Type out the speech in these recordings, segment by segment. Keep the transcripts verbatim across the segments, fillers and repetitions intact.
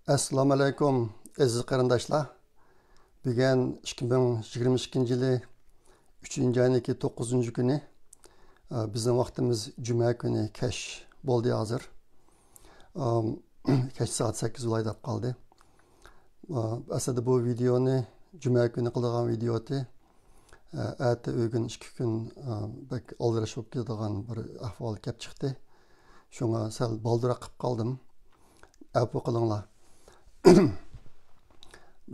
ئەسسالامۇ ئەلەيكۇم، ئەزىز قېرىنداشلار. بۈگۈن ئىككى مىڭ يىگىرمە ئىككىنچى يىلى ئۈچىنچى ئاينىڭكى توققۇزىنچى كۈنى. ئە، بىزنىڭ ۋاقتىمىز جۈمە كۈنى كەچ بولدى ھازىر. ئام، كەچ سائەت سەككىز بولاي دەپ قالدى. ئە، ئەسلىدە بۇ ۋىدېئونى جۈمە كۈنى قىلىدىغان ۋىدېئو ئىدى. ئە، ئەتە ئۆگۈن ئىككى كۈن، ئە، بەك ئالدىراش بولۇپ كېتىدىغان بىر ئەھۋال كەپ چىقتى. شۇڭا سەل بالدۇرراق قىلىپ قالدىم. ئەپۇ قىلىڭلار.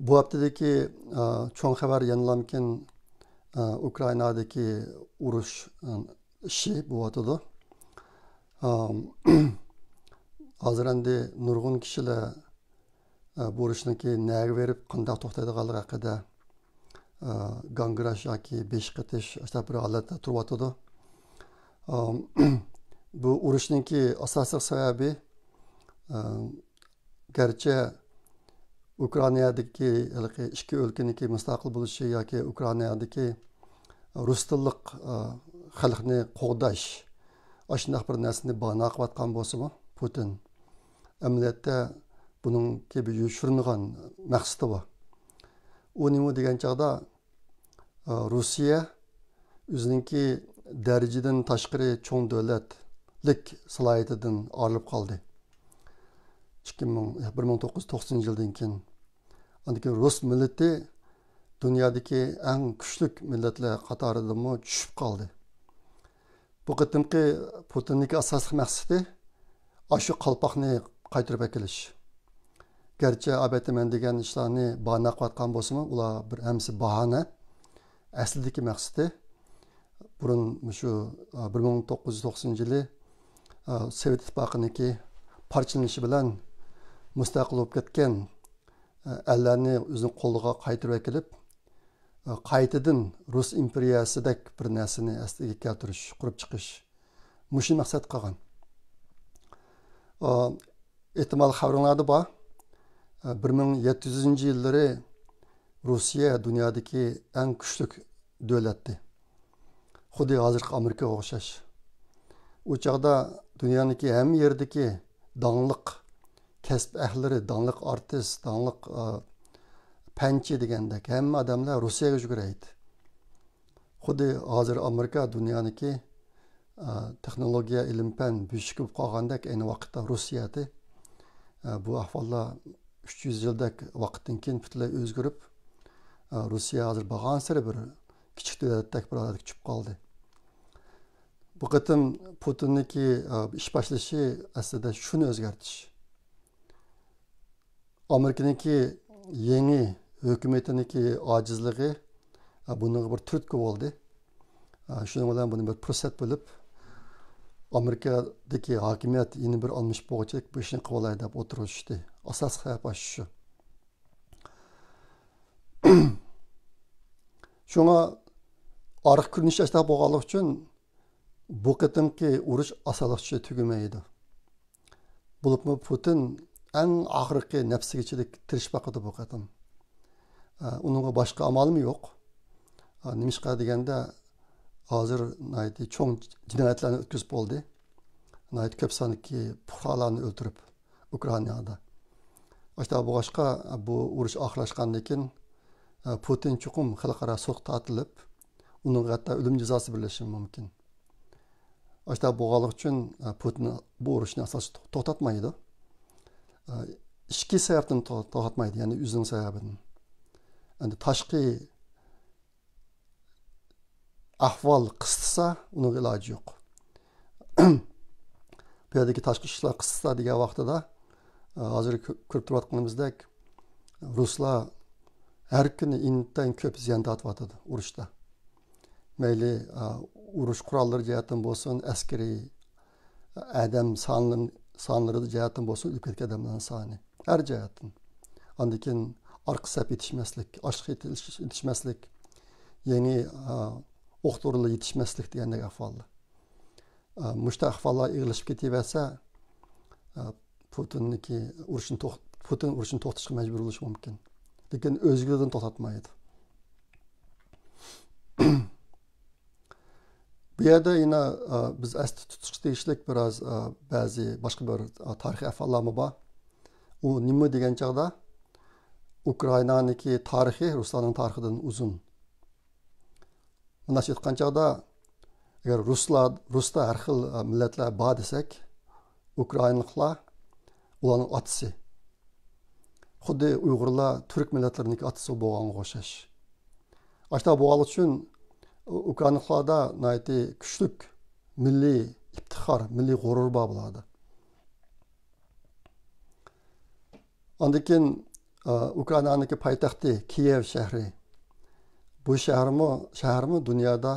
بۇ ھەپتىدىكى، ئە، چوڭ خەۋەر يەنىلامكىن، ئە، ئۇكرائىنادىكى ئۇرۇش، ئە، ئىشى بولۇۋاتىدۇ. ئە، ھازىر ئەمدى نۇرغۇن كىشىلەر ئە، بۇ ئۇرۇشنىڭكى نەگە بېرىپ قانداق توختايدىغانلىقى ھەققىدە، ئە، گاڭگىراش ياكى بېشى قېتىش، ئاشۇنداق بىر ھالەتتە تۇرۇۋاتىدۇ. ئە، بۇ ئۇرۇشنىڭكى ئاساسلىق سەۋەبى، ئە، گەرچە ئۇكرائىنادىكى ھېلىقى ئىككى ئۆلكىنىڭكى مۇستەقىل بولۇشى ياكى ئۇكرائىنادىكى رۇس تىللىق، ئە، خەلقنى قوغداش، ئاشۇنداق بىر نەرسىنى باھانە قىلىۋاتقان بولسىمۇ، پۇتىن ئەمەلىيەتتە بۇنىڭكى بىر يوشۇرۇنغان مەقسىتى بار. ئۇ نېمە دېگەن چاغدا، ئە، روسىيە ئۆزىنىڭكى دەرىجىدىن تاشقىرى چوڭ دۆلەتلىك سالاھىيىتىدىن ئايرىلىپ قالدى. ئىككى مىڭ، بىر مىڭ توققۇز يۈز توقسىنىنچى يىلدىن كېيىن. ئاندىن كېيىن رۇس مىللىتى دۇنيادىكى ئەڭ كۈچلۈك مىللەتلەر قاتارىدىمۇ چۈشۈپ قالدى. بۇ قېتىمقى پۇتىننىڭكى ئاساسلىق مەقسىتى ئاشۇ قالپاقنى قايتۇرۇپ ئەكېلىش. گەرچە ئەلۋەتتە مەن دېگەن ئىشلارنى باھانە قىلىۋاتقان بولسىمۇ، ئۇلار بىر ھەممىسى باھانە. ئەسلىدىكى مەقسىتى بۇرۇن مۇشۇ، ئە، بىر مىڭ توققۇز يۈز توقسىنىنچى يىلى، ئە، سوۋېت ئىتتىپاقىنىڭكى پارچىلىنىشى بىلەن مۇستەقىل بولۇپ كەتكەن، ئە، ئەللەرنى ئۆزىنىڭ قولىغا قايتۇرۇپ ئەكېلىپ، ئە، قايتىدىن رۇس ئىمپېرىيەسىدەك بىر نەرسىنى ئەسلىگە كەلتۈرۈش، قۇرۇپ چىقىش. مۇشۇ مەقسەت قىلغان. ئە، ئېھتىمال خەۋىرىڭلاردا بار. ئە، بىر مىڭ يەتتە يۈزىنچى يىللىرى روسىيە دۇنيادىكى ئەڭ كۈچلۈك دۆلەتتى. خۇددى ھازىرقى ئامېرىكىغا ئوخشاش. ئۇ چاغدا دۇنيانىڭكى ھەممە يېرىدىكى داڭلىق كەسىپ ئەھلىلىرى، داڭلىق ئارتىس، داڭلىق، ئە، پەنچى دېگەندەك ھەممە ئادەملەر روسىيەگە يۈگۈرەيدۇ. خۇددى ھازىر ئامېرىكا دۇنيانىڭكى، ئە، تېخنولوگىيە، ئىلىم-پەن بۆشۈكى بولۇپ قالغاندەك، ئەينى ۋاقىتتا روسىيەدە، ئە، بۇ ئەھۋاللار ئۈچ يۈز يىلدەك ۋاقىتتىن كېيىن پۈتۈنلەي ئۆزگىرىپ، ئە، روسىيە ھازىر بارغانسېرى بىر كىچىك دۆلەتتەك بىر ھالەتكە چۈشۈپ قالدى. بۇ قېتىم پۇتىننىڭكى، ئە، ئىش باشلىشى ئەسلىدە شۇنى ئۆزگەرتىش. ئامېرىكىنىڭكى يېڭى ھۆكۈمىتىنىڭكى ئاجىزلىقى، ئە، بۇنىڭغا بىر تۈرتكە بولدى. ئە، شۇنىڭ بىلەن بۇنى بىر پۇرسەت بىلىپ، ئامېرىكادىكى ھاكىمىيەت يەنە بىر ئالمىشىپ بولغۇچە بۇ ئىشنى قىلىۋالاي دەپ ئوتتۇرىغا چۈشتى. ئاساسلىق سەۋەب ئاشۇ. شۇڭا ئارقا كۆرۈنۈش ئاشۇنداق بولغانلىقى ئۈچۈن بۇ قېتىمقى ئۇرۇش ئاسانلىقچە تۈگىمەيدۇ. بولۇپمۇ پۇتىن ئەڭ ئاخىرقى نەپسىگىچىلىك تىرىشىپ باقىدۇ بۇ قېتىم. ئە، ئۇنىڭغا باشقا ئامالمۇ يوق. ئە، نېمىشقا دېگەندە، ھازىر ناھايىتى چوڭ جىنايەتلەرنى ئۆتكۈزۈپ بولدى. ناھايىتى كۆپ ساندىكى پۇقرالارنى ئۆلتۈرۈپ، ئۇكرائىنادا. ئاشۇنداق بولغاچقا، بۇ ئۇرۇش ئاخىرلاشقاندىن كېيىن، ئە، پۇتىن چوقۇم خەلقئارا سوتقا تارتىلىپ، ئۇنىڭغا ھەتتا ئۆلۈم جازاسى بېرىلىشى مۇمكىن. ئاشۇنداق بولغانلىقى ئۈچۈن، ئە، پۇتىن بۇ ئۇرۇشنى ئاساسەن تو-، توختاتمايدۇ. ئە، ئىچكى سەۋەبتىن تو-، توختاتمايدۇ، يەنى ئۆزىنىڭ سەۋەبىدىن. ئەمدى تاشقى ئەھۋال قىستىسا، ئۇنىڭغا ئىلاجى يوق. بۇ يەردىكى تاشقى ئىشلار قىستىسا دېگەن ۋاقتىدا، ئە، ھازىر كۆ-، كۆرۈپ تۇرۇۋاتقىنىمىزدەك، رۇسلار ھەر كۈنى ئىنتايىن كۆپ زىيان تارتىۋاتىدۇ ئۇرۇشتا. مەيلى، ئە، ئۇرۇش قوراللىرى جەھەتتىن بولسۇن، ئەسكىرىي، ئادەم سانلىرى، سانلىرى جەھەتتىن بولسۇن، ئۆلۈپ كەتكەن ئادەملەرنىڭ سانى. ھەر جەھەتتىن. ئاندىن كېيىن ئارقا سەپ يېتىشمەسلىك، ئاشلىق يېتىش-، يېتىشمەسلىك، يېڭى، ئا، ئوق دورىلار يېتىشمەسلىك دېگەندەك ئەھۋاللار. ئا، مۇشۇنداق ئەھۋاللار ئېغىرلىشىپ كېتىۋەرسە، ئا، پۇتىننىڭكى ئۇرۇشنى توخ-، پۇتىن ئۇرۇشنى توختىتىشقا مەجبۇر بولۇشى مۇمكىن. لېكىن ئۆزلۈكىدىن توختاتمايدۇ. بۇ يەردە يەنە، ئا، بىز ئەستە تۇتۇشقا تېگىشلىك بىراز، ئا، بەزى باشقا بىر، ئا، تارىخىي ئەھۋاللارمۇ بار. ئۇ نېمە دېگەن چاغدا، ئۇكرائىنانىڭكى تارىخى رۇسلارنىڭ تارىخىدىن ئۇزۇن. مۇنداقچە ئېيتقان چاغدا، ئەگەر رۇسلار، رۇستا ھەر خىل، ئە، مىللەتلەر بار دېسەك، ئۇكرائىنلىقلار ئۇلارنىڭ ئاتىسى. خۇددى ئۇيغۇرلار تۈرك مىللەتلىرىنىڭكى ئاتىسى بولغانغا ئوخشاش. ئاشۇنداق بولغانلىقى ئۈچۈن ئۇكرائىنلىقلاردا ناھايىتى كۈچلۈك مىللىي ئىپتىخار، مىللىي غۇرۇر بار بۇلاردا. ئاندىن كېيىن، ئا، ئۇكرائىنانىڭكى پايتەختى كىيېۋ شەھىرى. بۇ شەھەرمۇ، شەھەرمۇ دۇنيادا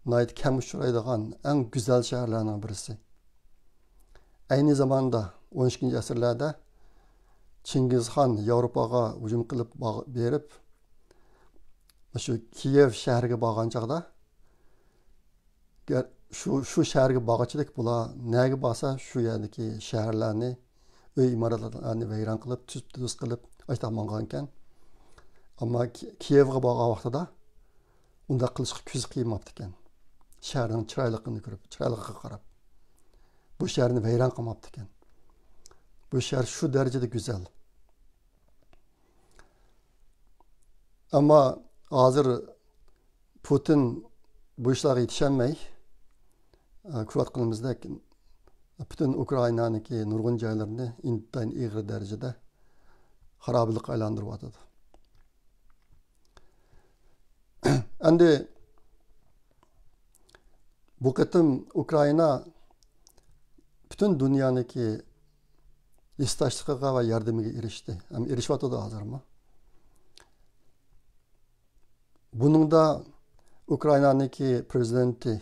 ناھايىتى كەم ئۇچرايدىغان ئەڭ گۈزەل شەھەرلەرنىڭ بىرسى. ئەينى زاماندا، ئون ئىككىنچى ئەسىرلەردە چىڭگىزخان ياۋروپاغا ھۇجۇم قىلىپ باغ-، بېرىپ، شۇ كىيېۋ شەھىرىگە بارغان چاغدا، گەر-، شۇ، شۇ شەھەرگە بارغۇچىدەك بۇلار نەگە بارسا، شۇ يەردىكى شەھەرلەرنى، ئۆي ئىمارەتلەرنى ۋەيران قىلىپ، تۈز-، تۈز قىلىپ، ئاشتا ماڭغانىكەن. ئەمما كى-، كىيېۋغا بارغان ۋاقتىدا ئۇنداق قىلىشقا كۆزى قىيماپتىكەن. شەھەرنىڭ چىرايلىقلىقىنى كۆرۈپ، چىرايلىقلىقىغا قاراپ، بۇ شەھەرنى ۋەيران قىلماپتىكەن. بۇ شەھەر شۇ دەرىجىدە گۈزەل. ئەمما ھازىر پۇتىن بۇ ئىشلارغا يېتىشەلمەي، ئە، كۆرۈۋاتقىنىمىزدەك، پۈتۈن ئۇكرائىنانىڭكى نۇرغۇن جايلىرىنى ئىنتايىن ئېغىر دەرىجىدە خارابىلىققا ئايلاندۇرۇۋاتىدۇ. ئەمدى بۇ قېتىم ئۇكرائىنا پۈتۈن دۇنيانىڭكى ھېسداشلىقىغا ۋە ياردىمىگە ئېرىشتى. ھەم ئېرىشىۋاتىدۇ ھازىرمۇ. بۇنىڭدا ئۇكرائىنانىڭكى پرېزىدېنتى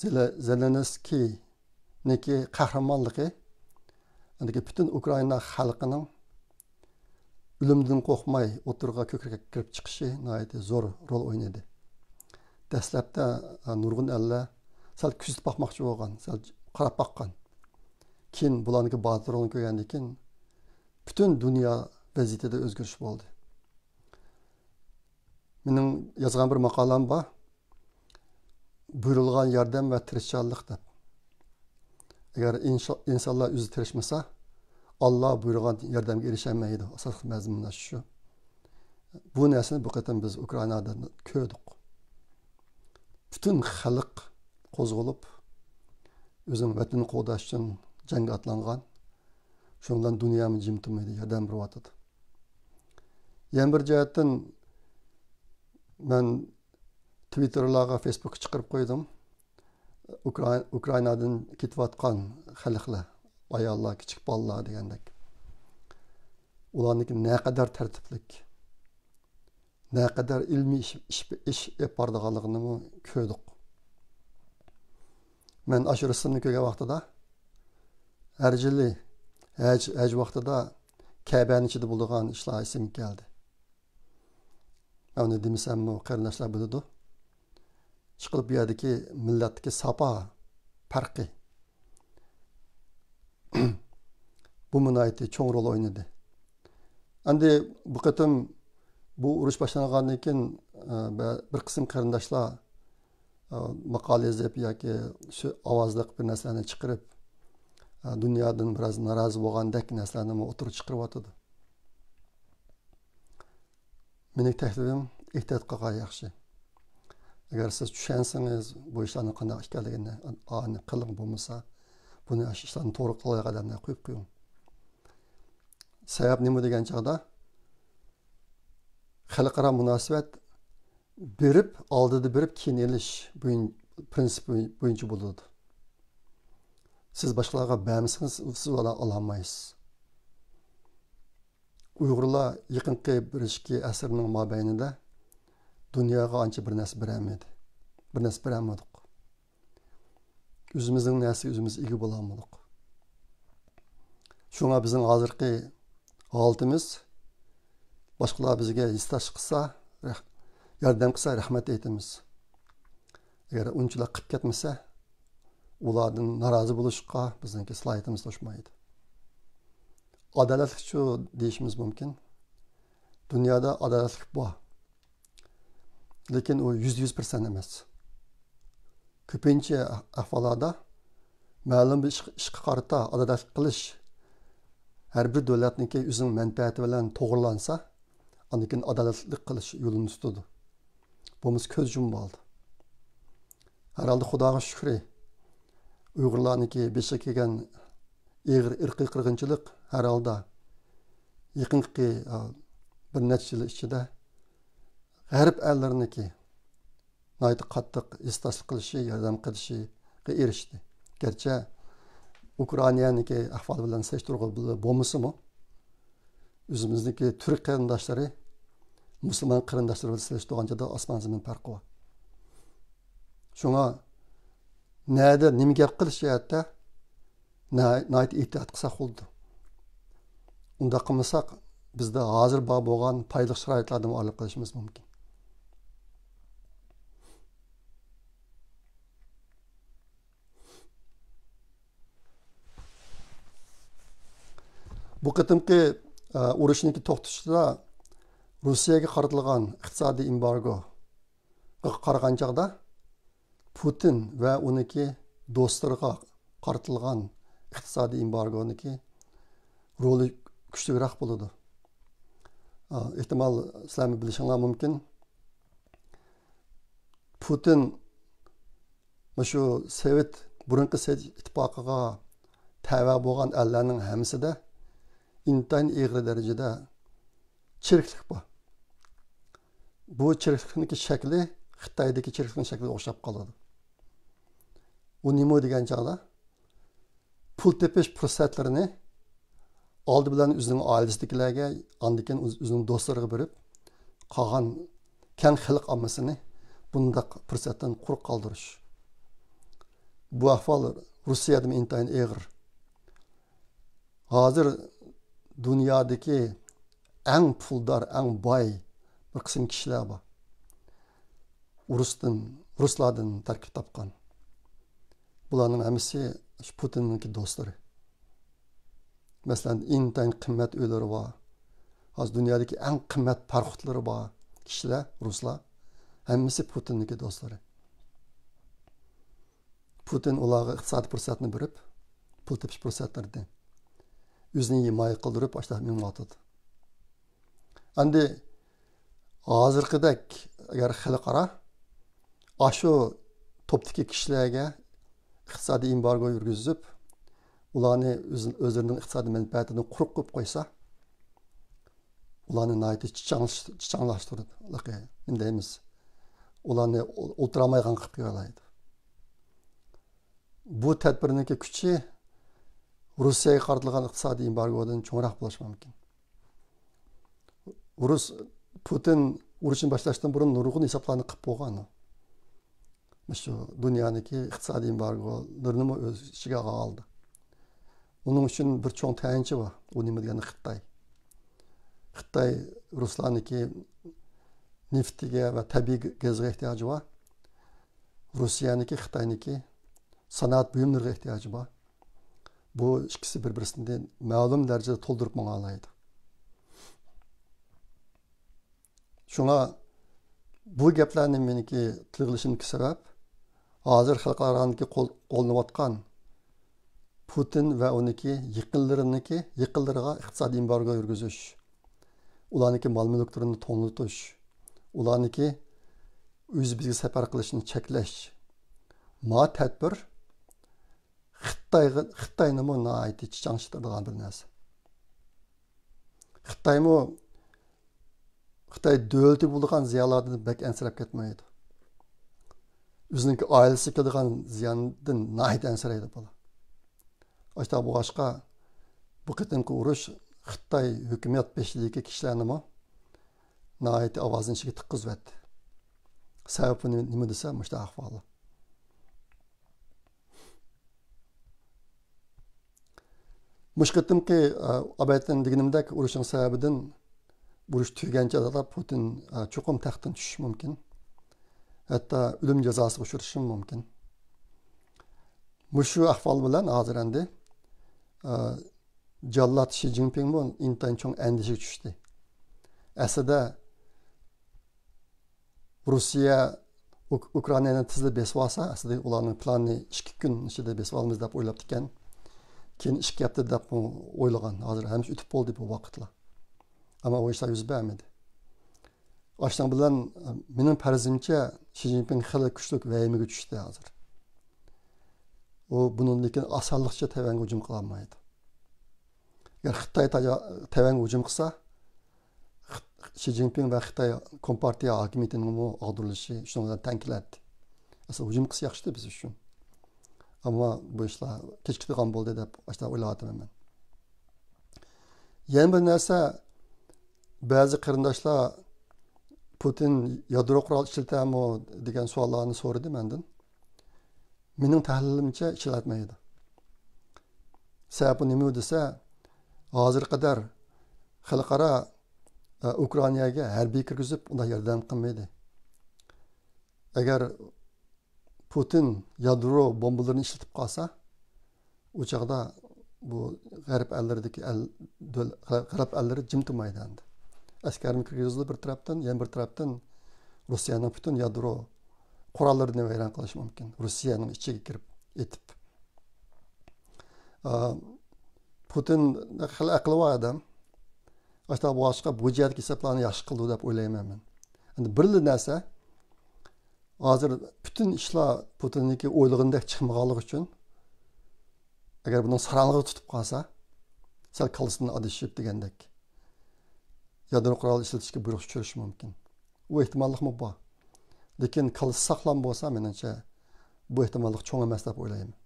زېلە-، زېلېنسكىينىڭكى قەھرىمانلىقى، ئاندىكى پۈتۈن ئۇكرائىنا خەلقىنىڭ ئۆلۈمدىن قورقماي ئوتتۇرىغا كۆكرەك كىرىپ چىقىشى ناھايىتى زور رول ئوينىدى. دەسلەپتە، ئە، نۇرغۇن ئەللەر سەل كۆزىتىپ باقماقچى بولغان، سەل قاراپ باققان. كېيىن بۇلارنىڭكى باتۇرلۇقىنى كۆرگەندىن كېيىن پۈتۈن دۇنيا ۋەزىيىتىدە ئۆزگىرىش بولدى. مېنىڭ يازغان بىر ماقالام بار. بۇيرۇلغان ياردەم ۋە تىرىشچانلىق دەپ. ئەگەر ئىنشا-، ئىنسانلار ئۆزى تىرىشمىسا، ئاللا بۇيرۇغان ياردەمگە ئېرىشەلمەيدۇ. ئاساسلىق مەزمۇن شۇ. بۇ نەرسىنى بۇ قېتىم بىز ئۇكرائىنادا كۆردۇق. پۈتۈن خەلق قوزغىلىپ، ئۆزىنىڭ ۋەتىنىنى قوغداش ئۈچۈن جەڭگە ئاتلانغان. شۇنىڭ بىلەن دۇنيامۇ جىم تۇرمايدۇ، ياردەم بېرىۋاتىدۇ. يەنە بىر جەھەتتىن، مەن تىۋىتتېرلارغا، فېيسبۇكقا چىقىرىپ قويدۇم. ئۇكرائىن-، ئۇكرائىنادىن كېتىۋاتقان خەلقلەر، ئاياللار، كىچىك بالىلار دېگەندەك. ئۇلارنىڭكى نەقەدەر تەرتىپلىك، نەقەدەر ئىلمىي ئىش، ئىش، ئىش ئېلىپ بارىدىغانلىقىنىمۇ كۆردۇق. مەن ئاشۇ رەسىمنى كۆرگەن ۋاقتىدا، ھەر يىلى ھەج، ھەج ۋاقتىدا كەبەنىڭ ئىچىدە بولىدىغان ئىشلار ئېسىمگە كەلدى. مەن ئۇنى دېمىسەممۇ قېرىنداشلار بىلىدۇ. ئىشقىلىپ بۇ يەردىكى مىللەتتىكى ساپا پەرقى. بۇمۇ ناھايىتى چوڭ رول ئوينىدى. ئەمدى بۇ قېتىم بۇ ئۇرۇش باشلانغاندىن كېيىن، ئە، بە-، بىر قىسىم قېرىنداشلار، ئە، ماقالە يېزىپ ياكى شۇ ئاۋازلىق بىر نەرسىلەرنى چىقىرىپ، ئە، دۇنيادىن بىراز نارازى بولغاندەك نەرسىلەرنىمۇ ئوتتۇرىغا چىقىرىۋاتىدۇ. مېنىڭ تەكلىپىم، ئېھتىيات قىلغان ياخشى. ئەگەر سىز چۈشەنسىڭىز، بۇ ئىشلارنىڭ قانداق ئىكەنلىكىنى، ئانى قىلىڭ، بولمىسا، بۇنى ئاشۇ ئىشلارنى توغرا قىلغان ئادەملەرگە قويۇپ قويۇڭ. سەۋەب نېمە دېگەن چاغدا، خەلقئارا مۇناسىۋەت بېرىپ، ئالدىدا بېرىپ، كېيىن ئېلىش بويىن-، پىرىنسىپ بويىن-، بويىچە بولىدۇ. سىز باشقىلارغا بەرمىسىڭىز، سىز ئۇلارنى ئالالمايسىز. ئۇيغۇرلار يېقىنقى بىر ئىككى ئەسىرنىڭ مابەينىدە دۇنياغا ئانچە بىر نەرسە بېرەلمىدى. بىر نەرسە بېرەلمىدۇق. ئۆزىمىزنىڭ نەرسىگە ئۆزىمىز ئىگە بولالمىدۇق. شۇڭا بىزنىڭ ھازىرقى ھالىتىمىز، باشقىلار بىزگە ھېسداشلىق قىلسا، رەھ-، ياردەم قىلسا، رەھمەت ئېيتىمىز. ئەگەر ئۇنچىلىك قىلىپ كەتمىسە، ئۇلاردىن نارازى بولۇشقا بىزنىڭكى سالاھىيىتىمىز توشمايدۇ. ئادالەتلىكچۇ دېيىشىمىز مۇمكىن. دۇنيادا ئادالەتلىك بار. لېكىن ئۇ يۈزدە يۈز پىرسەنت ئەمەس. كۆپىنچە ئەھۋاللاردا مەلۇم بىر ئىش، ئىشقا قارىتا ئادالەتلىك قىلىش ھەر بىر دۆلەتنىڭكى ئۆزىنىڭ مەنپەئەتى بىلەن توغرىلانسا، ئاندىن كېيىن ئادالەتلىك قىلىش يولىنى تۇتىدۇ. بولمىسا كۆز يۇمۇپ ئالىدۇ. ھەر ھالدا خۇداغا شۈكرى، ئۇيغۇرلارنىڭكى بېشىغا كەلگەن ئېغىر ئىرقىي قىرغىنچىلىق ھەر ھالدا يېقىنقى، ئا، بىر نەچچە يىل ئىچىدە غەرب ئەللىرىنىڭكى ناھايىتى قاتتىق ھېسداشلىق قىلىشى، ياردەم قىلىشىغا ئېرىشتى. گەرچە ئۇكرائىنانىڭكى ئەھۋالى بىلەن سېلىشتۇرغىلى بولمىسىمۇ، ئۆزىمىزنىڭكى تۈرك قېرىنداشلىرى مۇسۇلمان قېرىنداشلىرى بىلەن سېلىشتۇرغانچە ئاسمان زېمىن پەرقى بار. شۇڭا نەدە نېمە گەپ قىلىش جەھەتتە ناھايىتى ئېھتىيات قىلساق بولىدۇ. ئۇنداق قىلمىساق، بىزدە ھازىر بار بولغان پايدىلىق شارائىتلاردىن ئايرىلىپ قېلىشىمىز مۇمكىن. بۇ قېتىمقى، ئە، ئۇرۇشنىڭكى توختىشىدا روسىيەگە قارىتىلغان ئىقتىسادىي ئېمبارگوغا قارىغان چاغدا، پۇتىن ۋە ئۇنىڭكى دوستلىرىغا قارىتىلغان ئىقتىسادىي ئېمبارگونىڭكى رولى كۈچلۈكرەك بولىدۇ. ئا، ئېھتىمال، سىلەرمۇ بىلىشىڭلار مۇمكىن، پۇتىن مۇشۇ سوۋېت، بۇرۇنقى سوۋېت ئىتتىپاقىغا تەۋە بولغان ئەللەرنىڭ ھەممىسىدە ئىنتايىن ئېغىر دەرىجىدە چىرىكلىك بار. بۇ چىرىكلىكنىڭكى شەكلى خىتايدىكى چىرىكلىكنىڭ شەكلىگە ئوخشاپ قالىدۇ. ئۇ نېمە دېگەن چاغدا، پۇل تېپىش پۇرسەتلىرىنى ئالدى بىلەن ئۆزىنىڭ ئائىلىسىدىكىلەرگە، ئاندىن كېيىن ئۆز-، ئۆزىنىڭ دوستلىرىغا بېرىپ، قالغان كەڭ خەلق ئاممىسىنى بۇنداق پۇرسەتتىن قۇرۇق قالدۇرۇش. بۇ ئەھۋال روسىيەدىمۇ ئىنتايىن ئېغىر. ھازىر دۇنيادىكى ئەڭ پۇلدار، ئەڭ باي بىر قىسىم كىشىلەر بار. ئۇرۇستىن، رۇسلاردىن تەركىب تاپقان. بۇلارنىڭ ھەممىسى شۇ پۇتىننىڭكى دوستلىرى. مەسىلەن، ئىنتايىن قىممەت ئۆيلىرى بار. ھازىر دۇنيادىكى ئەڭ قىممەت پاراخوتلىرى بار كىشىلەر، رۇسلار. ھەممىسى پۇتىننىڭكى دوستلىرى. پۇتىن ئۇلارغا ئىقتىسادىي پۇرسەتنى بېرىپ، پۇل تېپىش پۇرسەتلىرىنى، ئۆزىنى ھىمايە قىلدۇرۇپ، ئاشۇنداق مېڭىۋاتىدۇ. ئەمدى ھازىرقىدەك ئەگەر خەلقئارا ئاشۇ توپتىكى كىشىلەرگە ئىقتىسادىي ئېمبارگو يۈرگۈزۈپ، ئۇلارنى ئۆز-، ئۆزلىرىنىڭ ئىقتىسادىي مەنپەئەتىدىن قۇرۇق قىلىپ قويسا، ئۇلارنى ناھايىتى چىچاڭلىش-، چىچاڭلاشتۇرىدۇ. ھېلىقى نېمە دەيمىز؟ ئۇلارنى ئول-، ئولتۇرالمايدىغان قىلىپ قويالايدۇ. بۇ تەدبىرنىڭكى كۈچى روسىيەگە قارىتىلغان ئىقتىسادىي ئېمبارگودىن چوڭراق بولۇشى مۇمكىن. رۇس، پۇتىن ئۇرۇشنى باشلاشتىن بۇرۇن نۇرغۇن ھېسابلارنى قىلىپ بولغان. مۇشۇ دۇنيانىڭكى ئىقتىسادىي ئېمبارگولىرىنىمۇ ئۆز ئىچىگە ئالدى. ئۇنىڭ ئۈچۈن بىر چوڭ تەييارچى بار. ئۇ نېمە دېگەندە خىتاي. خىتاي رۇسلارنىڭكى نېفىتىگە ۋە تەبىئىي گازىغا ئېھتىياجى بار. روسىيەنىڭكى، خىتاينىڭكى سانائەت بۇيۇملىرىغا ئېھتىياجى بار. بۇ ئىككىسى بىر-بىرسىنى مەلۇم دەرىجىدە تولدۇرۇپ ماڭالايدۇ. شۇڭا بۇ گەپلەرنى مېنىڭكى تىلغا ئېلىشىمدىكى سەۋەب، ھازىر خەلقئارانىڭكى قول-، قوللىنىۋاتقان پۇتىن ۋە ئۇنىڭكى يېقىنلىرىنىڭكى، يېقىنلىرىغا ئىقتىسادىي ئېمبارگو يۈرگۈزۈش، ئۇلارنىڭكى مال-مۈلۈكلىرىنى توڭلىتىش، ئۇلارنىڭكى ئۆزى بىزگە سەپەر قىلىشىنى چەكلەش، ما تەدبىر خىتايغا، خىتاينىمۇ ناھايىتى چىچاڭشىتىدىغان بىر نەرسە. خىتايمۇ، خىتاي دۆلىتى بولىدىغان زىيانلاردىن بەك ئەنسىرەپ كەتمەيدۇ. ئۆزىنىڭكى ئائىلىسىگە كېلىدىغان زىياندىن ناھايىتى ئەنسىرەيدۇ بۇلار. ئاشۇنداق بولغاچقا، بۇ قېتىمقى ئۇرۇش خىتاي ھۆكۈمەت بېشىدىكى كىشىلەرنىمۇ ناھايىتى ئاۋازىنى ئىچىگە تىققۇزۇۋەتتى. سەۋەبى نېمە، نېمە دېسە، مۇشۇنداق ئەھۋاللار. مۇشۇ قېتىمقى، ئە، ئابەتتىن دېگىنىمدەك، ئۇرۇشنىڭ سەۋەبىدىن ئۇرۇش تۈگىگەنچە پۇتىن، ئە، چوقۇم تەختتىن چۈشۈشى مۇمكىن. ھەتتا ئۆلۈم جازاسىغا ئۇچرىشىمۇ مۇمكىن. مۇشۇ ئەھۋال بىلەن ھازىر ئەمدى، ئە، جاللات شى جىنپىڭمۇ ئىنتايىن چوڭ ئەندىشىگە چۈشتى. ئەسلىدە روسىيە ئۇك-، ئۇكرائىنانى تېزلا بېسىپ ئالسا، ئەسلىدە ئۇلارنىڭ پىلانى ئىككى كۈن ئىچىدە بېسىپ ئالىمىز دەپ ئويلاپتىكەن. كېيىن ئىككى ھەپتە دەپ ئويلىغان. ھازىر ھەممىسى ئۆتۈپ بولدى بۇ ۋاقىتلار. ئەمما ئۇ ئىشلار يۈز بەرمىدى. ئاشۇنىڭ بىلەن، مېنىڭ پەرىزىمچە، شى جىنپىڭ خېلى كۈچلۈك ۋەھىمىگە چۈشتى ھازىر. ئۇ بۇنىڭدىن كېيىن ئاسانلىقچە تەيۋەنگە ھۇجۇم قىلالمايدۇ. ئەگەر خىتاي تاجا-، تەيۋەنگە ھۇجۇم قىلسا، خىت-، شى جىنپىڭ ۋە خىتاي كومپارتىيە ھاكىمىيىتىنىڭمۇ ئاغدۇرۇلۇشى شۇنىڭ بىلەن تەڭ كېلەتتى. ئەسلى ھۇجۇم قىلسا ياخشىدى بىز ئۈچۈن. ئەمما بۇ ئىشلار كېچىكىدىغان بولدى دەپ ئاشۇنداق ئويلاۋاتىمەن مەن. يەنە بىر نەرسە، بەزى قېرىنداشلار پۇتىن يادرو قورال ئىشلىتەمۇ دېگەن سوئاللارنى سورىدى مەندىن. مېنىڭ تەھلىلىمچە ئىشلەتمەيدۇ. سەۋەبى نېمە دېسە، ھازىرغا قەدەر خەلقئارا، ئە، ئۇكرائىناگە ھەربىي كىرگۈزۈپ ئۇنداق ياردەم قىلمىدى. ئەگەر پۇتىن يادرو بومبىلىرىنى ئىشلىتىپ قالسا، ئۇ چاغدا بۇ غەرب ئەللىرىدىكى ئەل، دۆل-، غەرب ئەللىرى جىم تۇرمايدۇ ئەمدى. ئەسكەرمۇ كىرگۈزىدۇ بىر تەرەپتىن، يەنە بىر تەرەپتىن روسىيەنىڭ پۈتۈن يادرو قوراللىرىنى ۋەيران قىلىشى مۇمكىن. روسىيەنىڭ ئىچىگە كىرىپ ئېتىپ. ئا، پۇتىن خېلى ئەقلى بار ئادەم. ئاشۇنداق بولغاچقا بۇ جەھەتتىكى ھېسابلارنى ياخشى قىلىدۇ دەپ ئويلايمەن مەن. ئەمدى بىرلا نەرسە، ھازىر پۈتۈن ئىشلار پۇتىننىڭكى ئويلىغىنىدەك چىقمىغانلىقى ئۈچۈن، ئەگەر بۇنىڭ ساراڭلىقى تۇتۇپ قالسا، سەل كاللىسىدىن ئادىشىپ دېگەندەك، يادرو قورال ئىشلىتىشكە بۇيرۇق چۈشۈرۈشى مۇمكىن. ئۇ ئېھتىماللىقمۇ بار. لېكىن كاللىسى ساغلام بولسا، مېنىڭچە، بۇ ئېھتىماللىق چوڭ ئەمەس دەپ ئويلايمەن.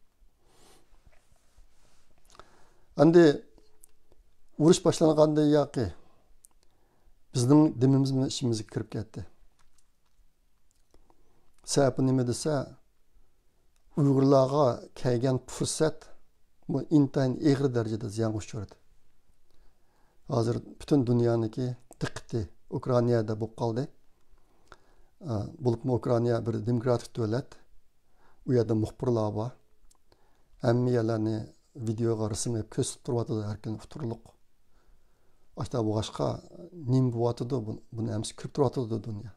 ئەمدى ئۇرۇش باشلانغاندىن ياقى بىزنىڭ دېمىمىز بىلەن ئىچىمىزگە كىرىپ كەتتى. سەۋەبى نېمە دېسە، ئۇيغۇرلارغا كەلگەن پۇرسەت بۇ ئىنتايىن ئېغىر دەرىجىدە زىيانغا ئۇچرىدى. ھازىر پۈتۈن دۇنيانىڭكى دىققىتى ئۇكرائىنادا بولۇپ قالدى. ئە، بولۇپمۇ ئۇكرائىنا بىر دېموكراتىك دۆلەت. ئۇ يەردە مۇخبىرلار بار. ھەممە يەرلەرنى ۋىدېئوغا رەسىم ئېلىپ كۆرسىتىپ تۇرۇۋاتىدۇ ھەر كۈنى ئۇتۇرلۇق. ئاشۇنداق بولغاچقا نېمە بولۇۋاتىدۇ؟ بۇ-، بۇنى ھەممىسى كۆرۈپ تۇرۇۋاتىدۇ دۇنيا.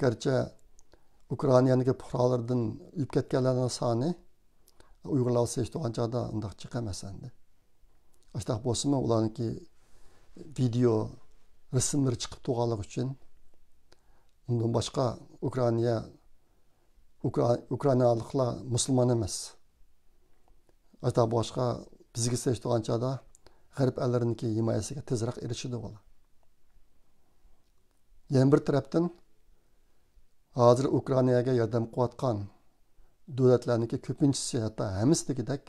گەرچە ئۇكرائىنادىكى پۇقرالىرىدىن ئۆلۈپ كەتكەنلەرنىڭ سانى ئۇيغۇرلارغا سېلىشتۇرغان چاغدا ئۇنداق جىق ئەمەس ئەمدى. ئاشۇنداق بولسىمۇ، ئۇلارنىڭكى ۋىدېئو رەسىملىرى چىقىپ تۇرغانلىقى ئۈچۈن، ئۇندىن باشقا ئۇكرائىنا، ئۇكرا-، ئۇكرائىنالىقلار مۇسۇلمان ئەمەس. ئاشۇنداق بولغاچقا، بىزگە سېلىشتۇرغان چاغدا غەرب ئەللىرىنىڭكى ھىمايىسىگە تېزرەك ئېرىشىدۇ ئۇلار. يەنە بىر تەرەپتىن، ھازىر ئۇكرائىناگە ياردەم قىلىۋاتقان دۆلەتلەرنىڭكى كۆپىنچىسى، ھەتتا ھەممىسى دېگۈدەك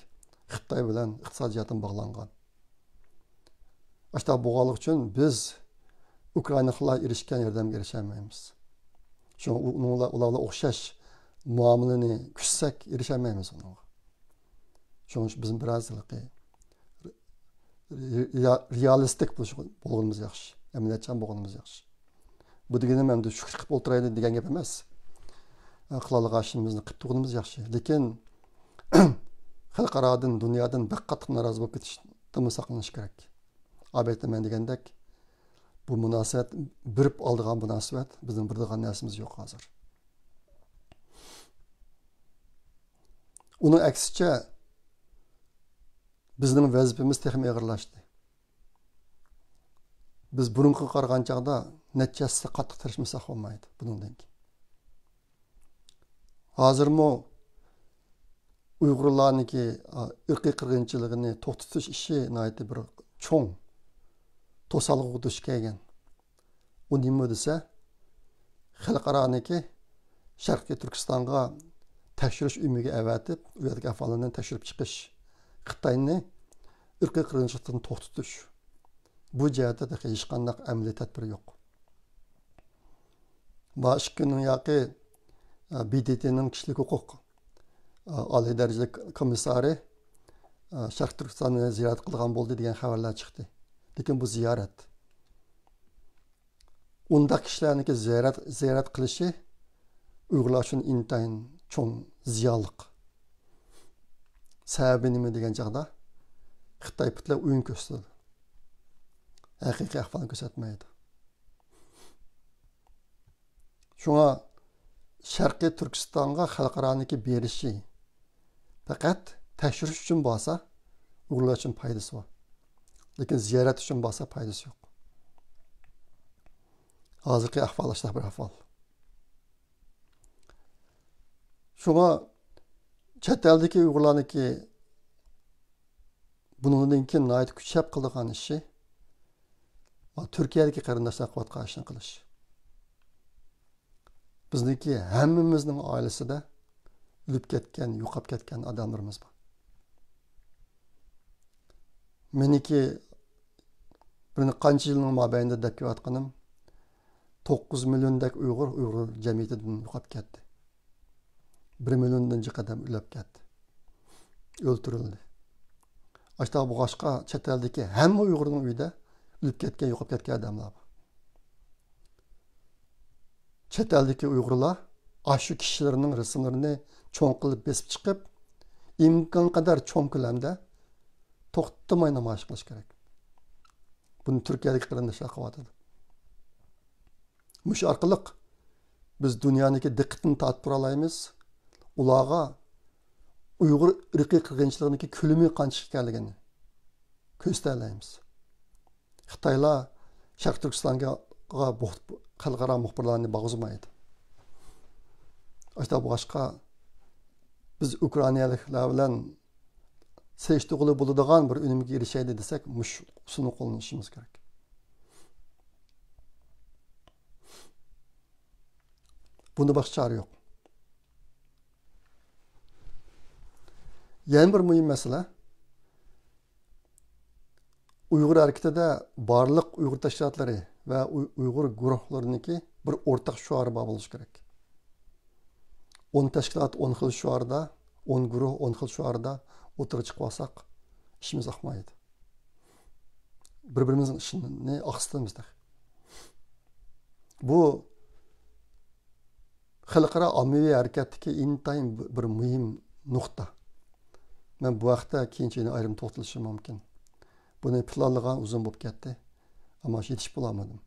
خىتاي بىلەن ئىقتىسادىي جەھەتتىن باغلانغان. ئاشۇنداق بولغانلىقى ئۈچۈن بىز ئۇكرائىنالىقلار ئېرىشكەن ياردەمگە ئېرىشەلمەيمىز. شۇڭا ئۇ-، ئۇنىڭ بىلەن، ئۇلار بىلەن ئوخشاش مۇئامىلىنى كۈتسەك، ئېرىشەلمەيمىز ئۇنىڭغا. شۇنىڭ ئۈچۈن بىزمۇ بىراز ھېلىقى رېئا-، رېئالىستىك بولۇش-، بولغىنىمىز ياخشى، ئەمەلىيەتچان بولغىنىمىز ياخشى. بۇ دېگىنىم ئەمدى شۈكۈر قىلىپ ئولتۇرايلى دېگەن گەپ ئەمەس. قىلالىغان ئىشىمىزنى قىلىپ تۇرغىنىمىز ياخشى. لېكىن خەلقئارادىن، دۇنيادىن بەك قاتتىق نارازى بولۇپ كېتىشتىنمۇ ساقلىنىش كېرەك. ئەلۋەتتە، مەن دېگەندەك، بۇ مۇناسىۋەت بېرىپ ئالىدىغان مۇناسىۋەت، بىزنىڭ بېرىدىغان نەرسىمىز يوق ھازىر. ئۇنىڭ ئەكسىچە، بىزنىڭ ۋەزىپىمىز تېخىمۇ ئېغىرلاشتى. بىز بۇرۇنقىغا قارىغان چاغدا نەچچە ھەسسە قاتتىق تىرىشمىساق بولمايدۇ بۇنىڭدىن كېيىن. ھازىرمۇ ئۇيغۇرلارنىڭكى، ئا، ئىرقىي قىرغىنچىلىقىنى توختىتىش ئىشى ناھايىتى بىر چوڭ توسالغۇغا دۇچ كەلگەن. ئۇ نېمە دېسە، خەلقئارانىڭكى شەرقىي تۈركىستانغا تەكشۈرۈش ئۆمىكى ئەۋەتىپ، ئۇ يەردىكى ئەھۋاللارنى تەكشۈرۈپ چىقىش، خىتاينى ئىرقىي قىرغىنچىلىقتىن توختىتىش، بۇ جەھەتتە تېخى ھېچقانداق ئەمەلىي تەدبىر يوق. مانا ئىككى كۈندىن ياقى، ئە، ب د ت نىڭ كىشىلىك ھوقۇق، ئە، ئالىي دەرىجىلىك كومىسسارى، ئە، شەرقىي تۈركىستاننى زىيارەت قىلىدىغان بولدى دېگەن خەۋەرلەر چىقتى. لېكىن بۇ زىيارەت. ئۇنداق كىشىلەرنىڭكى زىيارەت، زىيارەت قىلىشى ئۇيغۇرلار ئۈچۈن ئىنتايىن چوڭ زىيانلىق. سەۋەبى نېمە دېگەن چاغدا، خىتاي پۈتۈنلەي ئويۇن كۆرسىتىدۇ. ھەقىقىي ئەھۋالنى كۆرسەتمەيدۇ. شۇڭا شەرقىي تۈركىستانغا خەلقئارانىڭكى بېرىشى پەقەت تەكشۈرۈش ئۈچۈن بارسا، ئۇيغۇرلار ئۈچۈن پايدىسى بار. لېكىن زىيارەت ئۈچۈن بارسا پايدىسى يوق. ھازىرقى ئەھۋال ئاشۇنداق بىر ئەھۋال. شۇڭا چەت ئەلدىكى ئۇيغۇرلارنىڭكى بۇنىڭدىن كېيىن ناھايىتى كۈچەپ قىلىدىغان ئىشى، تۈركىيەدىكى قېرىنداشلار قىلىۋاتقان ئىشنى قىلىش. بىزنىڭكى ھەممىمىزنىڭ ئائىلىسىدە ئۆلۈپ كەتكەن، يوقاپ كەتكەن ئادەملىرىمىز بار. مېنىڭكى بىر قانچە يىلنىڭ مابەينىدە دەپ كېلىۋاتقىنىم، توققۇز مىليوندەك ئۇيغۇر، ئۇيغۇر جەمئىيىتىدىن يوقاپ كەتتى. بىر مىليوندىن جىق ئادەم ئۆلۈپ كەتتى. ئۆلتۈرۈلدى. ئاشۇنداق بولغاچقا، چەت ئەلدىكى ھەممە ئۇيغۇرنىڭ ئۆيىدە ئۆلۈپ كەتكەن، يوقاپ كەتكەن ئادەملەر بار. چەت ئەلدىكى ئۇيغۇرلار ئاشۇ كىشىلەرنىڭ رەسىملىرىنى چوڭ قىلىپ بېسىپ چىقىپ، ئىمكان قەدەر چوڭ كۆلەمدە توختىماي نامايىش قىلىش كېرەك. بۇنى تۈركىيەدىكى قېرىنداشلار قىلىۋاتىدۇ. مۇشۇ ئارقىلىق بىز دۇنيانىڭكى دىققىتىنى تارتىپ تۇرالايمىز. ئۇلارغا ئۇيغۇر ئىرقىي قىرغىنچىلىقىنىڭكى كۆلىمى قانچىلىك ئىكەنلىكىنى كۆرسىتەلەيمىز. خىتايلار شەرقىي تۈركىستانغا بۇ-، خەلقئارا مۇخبىرلارنى بارغۇزمايدۇ. ئاشۇنداق بولغاچقا، بىز ئۇكرائىنالىكلار بىلەن سېلىشتۇرغىلى بولىدىغان بىر ئۈنۈمگە ئېرىشەيلى دېسەك، مۇشۇ ئۇسۇلنى قوللىنىشىمىز كېرەك. بۇندا باشقا چارە يوق. يەنە بىر مۇھىم مەسىلە، ئۇيغۇر ھەرىكىتىدە بارلىق ئۇيغۇر تەشكىلاتلىرى ۋە ئۇي-، ئۇيغۇر گۇرۇھلىرىنىڭكى بىر ئورتاق شوئارى بار بولۇشى كېرەك. ئون تەشكىلات ئون خىل شوئاردا، ئون گۇرۇھ ئون خىل شوئاردا ئوتتۇرىغا چىقىۋالساق، ئىشىمىز ئاقمايدۇ. بىر-بىرىمىزنىڭ ئىشىنى ئاقسىتىمىز تېخى. بۇ خەلقئارا ئاممىۋى ھەرىكەتتىكى ئىنتايىن بىر مۇھىم نۇقتا. مەن بۇ ھەقتە كېيىنچە يەنە ئايرىم توختىلىشىم مۇمكىن. بۇنى پىلانلىغان ئۇزۇن بولۇپ كەتتى. ئەمما يېتىشىپ بولالمىدىم.